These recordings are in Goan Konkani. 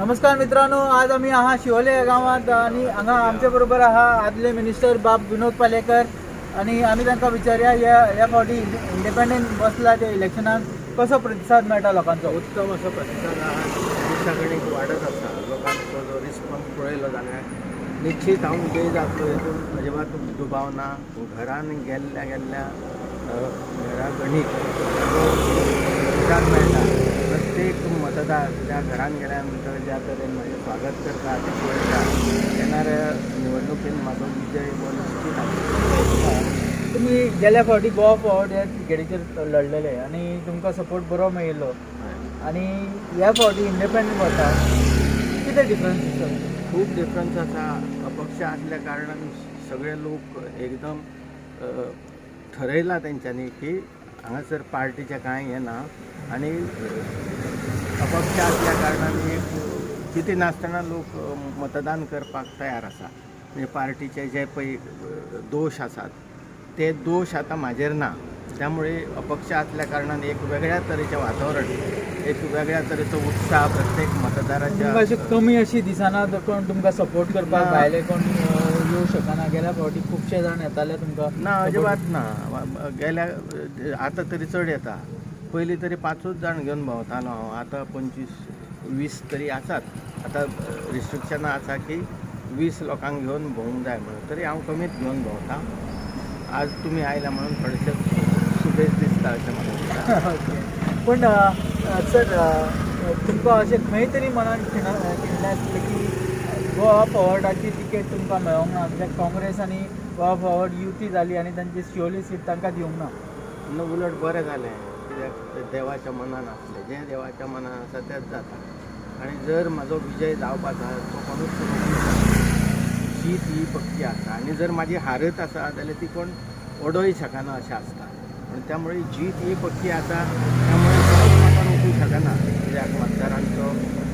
नमस्कार मित्रांनो, आज आमी आहा शिवोले ह्या गांवांत आनी हांगा आमचे बरोबर आहा आदले मिनिस्टर बाब विनोद पालयेकर आनी आमी तांकां विचारया ह्या ह्या फावटी इंडिपेंडंट बसला ते इलेक्शनाक कसो प्रतिसाद मेळटा लोकांचो. उत्तम असो प्रतिसाद आहा. दिसागणीक वाडत आसा. लोकांचो जो रिस्पॉन्स पळयलो जाल्यार निश्चीत हांव विजयी जातलो हेतून अजिबात दुबाव ना. घरान गेल्ल्या गेल्ल्या घरागणीक जो प्रतिसाद मेळटा, प्रत्येक मतदार त्या घरान गेल्या नंतर ज्या तरेन म्हाजें स्वागत करता तें पळयता, येणाऱ्या निवडणुकेन म्हाजो विजय हो निश्चीत आसा. तुमी गेल्या फावटी गोवा फॉरवर्ड ह्या तिकेटीचेर लढलेले आनी तुमकां सपोर्ट बरो मेळिल्लो आनी ह्या फावटी इंडिपेंडंट वता, कितें डिफरन्स दिसता? खूब डिफरन्स आसा. अपक्ष आसल्या कारणान सगळे लोक एकदम ठरयलां तेंच्यांनी की हांगासर पार्टीचें कांय हें ना आनी अपक्ष आसल्या कारणान एक चिंती नासतना लोक मतदान करपाक तयार आसा. म्हणजे पार्टीचे जे पळय दोश आसात ते दोश आतां म्हाजेर ना. त्यामुळे अपक्ष आसल्या कारणान एक वेगळ्या तरेचें वातावरण, एक वेगळ्या तरेचो उत्साह प्रत्येक मतदाराच्या. तुमकां अशें कमी अशी दिसना तर कोण तुमकां सपोर्ट करपाक ना. भायले कोण येवं शकना? गेल्या फावटी खुबशे जाण येताले तुमकां ना, support. अजिबात ना. गेल्या आतां तरी चड येता. पयलीं तरी पांचूच जाण घेवन भोंवतालो हांव. आतां 25-20 तरी आसात. आतां रिस्ट्रिक्शनां आसा की 20 लोकांक घेवन भोंवूंक जाय म्हणून, तरी हांव कमीच घेवन भोंवता. आज तुमी आयल्या म्हणून थोडेशें सुबेज दिसता अशें म्हाका दिसता. ओके, पण सर, तुमकां अशें खंय तरी मनान खिणलें आसतलें की गोवा फॉरवर्डाची तिकेट तुमकां मेळोंक ना, कित्याक काँग्रेस आनी गोवा फॉरवर्ड युती जाली आनी तांची शिवोली सीट तांकां दिवंक ना? न्हू, उलट बरें जालें, कित्याक तें देवाच्या मनान आसलें. जें देवाच्या मनान आसा तेंच जाता आनी जर म्हाजो विजय जावपाचो आसा तो कोणूच रोखूंक शकना. जीत ही पक्की आसा आनी जर म्हाजी हारत आसा जाल्यार ती कोण ओडोय शकना अशें आसता. पूण त्यामुळे जीत ही पक्की आसा, त्यामुळे कोणूच म्हाका रोखूंक शकना, कित्याक मतदारांचो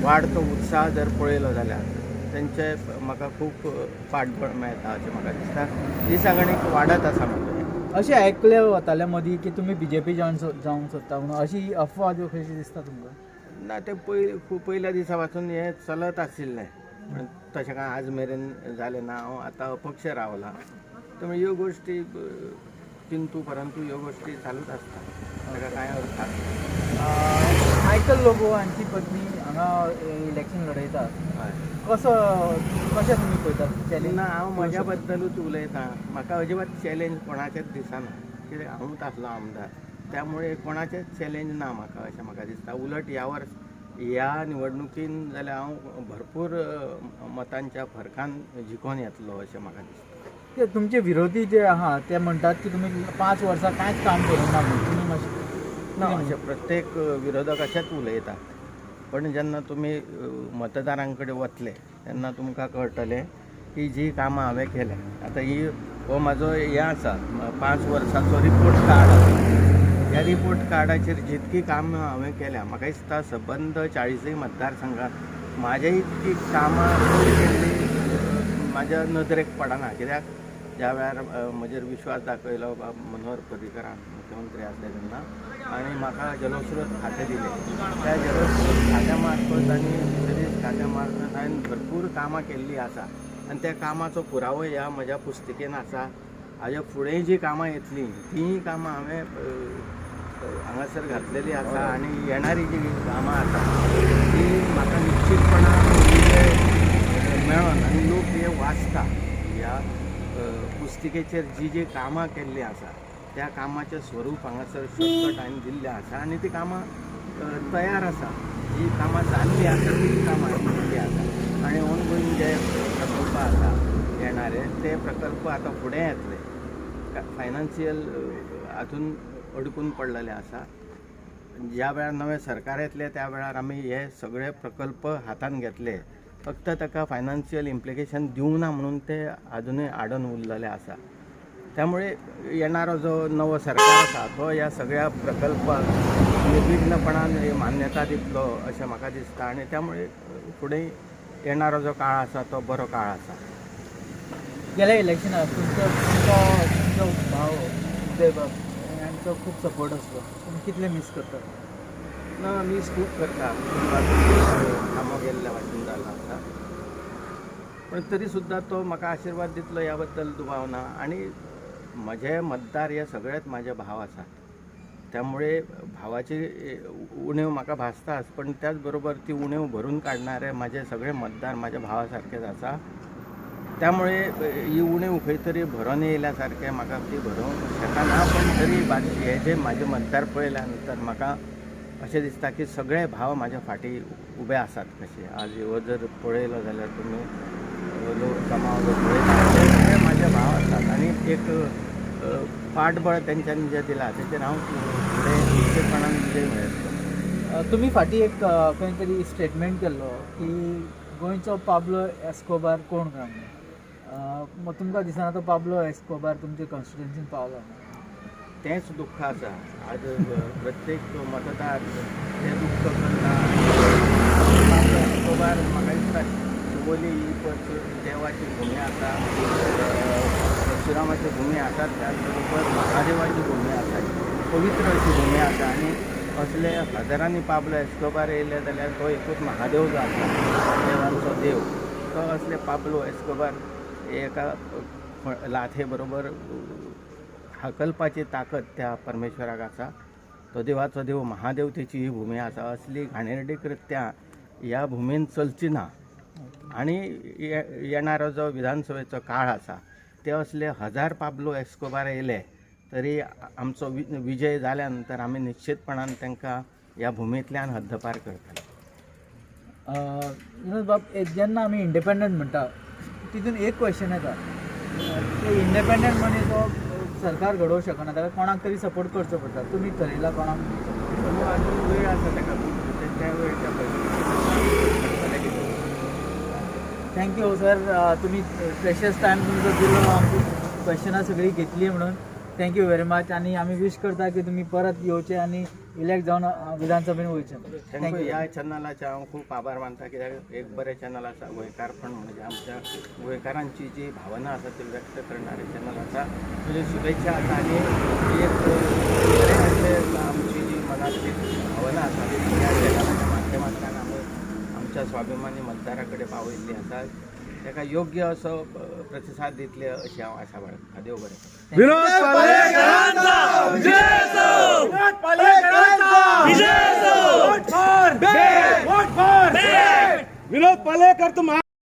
वाडतो उत्साह जर पळयलो जाल्यार तेंचे म्हाका खूब फाटबळ मेळटा अशें म्हाका दिसता. दिसागणीक वाडत आसा म्हाजें. अशें आयकलें वतालें मदीं की तुमी बीजेपी जॉयन जावंक सोदता म्हणून, अशी अफवा ज्यो कशी दिसता तुमकां? ना, ते पय खूब पयल्या दिसा पासून हें चलत आशिल्लें, पूण तशें कांय आज मेरेन जालें ना. हांव आतां अपक्ष रावलां, त्यामुळे ह्यो गोश्टी किंतु परंतु ह्यो गोश्टी चालूच आसता, ताका कांय अर्थ आसना. मायकल लोबो हांची पत्नी हांगा इलेक्शन लढयता. कसो कशें तुमी पळयतात चॅलेंज? ना, हांव म्हज्या बद्दलूच उलयतां. म्हाका अजिबात चॅलेंज कोणाचेंच दिसना, कित्याक हांवूच आसलो आमदार. त्यामुळे कोणाचेंच चॅलेंज ना म्हाका अशें म्हाका दिसता. उलट ह्या वर्स ह्या निवडणुकीन जाल्यार हांव भरपूर मतांच्या फरकान जिखोन येतलो अशें म्हाका दिसता. ते तुमचे विरोधी जे आहा ते म्हणटात की तुमी 5 वर्सां कांयच काम करूंक ना म्हणून, तुमी मातशें ना, अशें प्रत्येक विरोधक अशेंच उलयतात, पण जेन्ना तुमी मतदारां कडेन वतले तेन्ना तुमकां कळटलें की जी कामां हांवें केल्या. आतां ही हो म्हाजो हें आसा, 5 वर्सांचो रिपोर्ट कार्ड आसा. ह्या रिपोर्ट कार्डाचेर जितकी कामां हांवें केल्या, म्हाका दिसता सबंद 40य मतदारसंघात म्हाजे इतकी कामां चड केल्ली म्हाज्या नदरेक पडना, कित्याक ज्या वेळार म्हजेर विश्वास दाखयलो बाब मनोहर पर्रीकरान, मुख्यमंत्री आसले तेन्ना, आनी म्हाका जलस्रोत खातें दिलें, त्या जलस्रोत खात्या मार्फत आनी फिशरीज खात्या मार्फत हांवें भरपूर कामां केल्लीं आसा आनी त्या कामाचो पुरावो ह्या म्हज्या पुस्तिकेन आसा. हाज्या फुडें जीं कामां येतलीं तींय कामां हांवें हांगासर घातलेलीं आसा आनी येणारी जीं कामां आसा ती म्हाका निश्चितपणान विजय मेळोन आनी लोक हे वाचता. ह्या पुस्तिकेचेर जी जी कामां केल्लीं आसा त्या कामाचें स्वरूप हांगासर शॉर्टकट हांवें दिल्लें आसा आनी ती कामां तयार आसा. जी कामां जाल्लीं आसा ती कामां हांवें दिल्लीं आसा आनी ऑनगोईंग जे प्रकल्प आसा येणारे ते प्रकल्प आतां फुडें येतले. फायनान्शियल हातून अडकून पडलेले आसा. ज्या वेळार नवें सरकार येतलें त्या वेळार आमी हे सगळे प्रकल्प हातान घेतले. फक्त ताका फायनान्शियल इम्प्लिकेशन दिवना म्हणून ते आजुनूय आडोन उरलेले आसा. त्यामुळे येणारो जो नवो सरकार आसा तो ह्या सगळ्या प्रकल्पाक निर्विघ्नपणान मान्यता दितलो अशें म्हाका दिसता आनी त्यामुळे फुडें येणारो जो काळ आसा तो बरो काळ आसा. गेल्या इलेक्शनाक तुमचो तुमचो तुमचो भाव उदय बाब यांचो खूब सपोर्ट आसलो, तुमी कितले मीस करतात? ना, मीस खूब करता. कामो गेल्ल्या भाशेन. पण तरी सुद्दां तो म्हाका आशिर्वाद दितलो ह्या बद्दल दुबाव ना. आनी म्हजे मतदार हे सगळेच म्हाजे भाव आसात, त्यामुळे भावाची उणीव म्हाका भासताच, पण त्याच बरोबर ती उणीव भरून काडणारे म्हाजे सगळे मतदार म्हाज्या भावा सारकेच आसा. त्यामुळे ही उणीव खंय तरी भरून येयल्या सारकें म्हाका ती भरोवंक शकना, पण तरी हे जे म्हाजे मतदार पळयल्या नंतर म्हाका अशें दिसता की सगळे भाव म्हाज्या फाटीं उबे आसात कशे. आज हो जर पळयलो जाल्यार तुमी लोक जमाव जर पळयता ते सगळे म्हाजे भाव आसात आनी एक फाटबळ तेंच्यांनी जें दिलां तेचेर हांव फुडें निश्चितपणान विजय मेळयतलो. तुमी फाटीं एक खंय तरी स्टेटमेंट केल्लो की गोंयचो पाब्लो एस्कोबार कोण काय म्हणून. तुमकां दिसना तो पाब्लो एस्कोबार तुमचे कॉन्स्टिट्युएन्सीन पावलो? तेंच दुख्ख आसा. आज प्रत्येक मतदार तें दुख्ख करता. पाब्लो एस्कोबार म्हाका दिसता शिवोली ही देवाची भुमी आसा, परशुरामाची भुमी आसा, त्याच बरोबर महादेवाची भुमी आसा, पवित्र अशी भुमी आसा. आनी असले हजारांनी पाब्लो एस्कोबार येयले जाल्यार तो एकूच महादेव जो आसा, देवांचो देव, तो असले पाब्लो एस्कोबार एका लाथे बरोबर हाकलपाची ताकद त्या परमेश्वराक आसा. तो देवाचो देव महादेव, तेची ही भुमी आसा. असली घाणेरडी कृत्यां ह्या भुमीन चलची ना आनी येणारो जो विधानसभेचो काळ आसा ते असले हजार पाब्लो एस्कोबार येयले तरी आमचो विजय जाल्या नंतर आमी निश्चितपणान तांकां ह्या भुमींतल्यान हद्दपार करतले. विनोद बाब, जेन्ना आमी इंडिपेंडंट म्हणटा तितून एक क्वेश्चन येता, ते इंडिपेंडंट मनीस हो सरकार घडोवंक शकना, ताका कोणाक तरी सपोर्ट करचो पडटा. तुमी थरयला कोणाक? अजून वेळ आसा ताका, त्या वेळच्या पयलीं. Thank you sir, तुमी प्रेशियस टायम तुमचो दिलो, आमची क्वेश्चनां सगळीं घेतली म्हणून thank you very much. आनी आमी विश करता की तुमी परत येवचे आनी इलेक्ट जावन विधानसभेन वयचे. Thank you. ह्या चॅनलाचे हांव खूब आभार मानता, कित्याक एक बरें चॅनल आसा गोंयकारपण, म्हणजे आमच्या गोंयकारांची जी भावना आसा ती व्यक्त करणारें चॅनल आसा. तुजे शुभेच्छा आसा आनी एक बरें अशें आमची जी मनांतली भावना आसा ती ह्या चॅनलाच्या माध्यमांतल्यान आमी आमच्या स्वाभिमानी मतदारा कडेन पावयल्ली आसा. ताका योग्य असो प्रतिसाद दितले अशी हांव आशा बाळगता. देव बरें करूं. विनोद पालेकरांचा विजय असो. विनोद पालेकरांचा विजय असो. Vote for vote for Vinod Palekar. तुम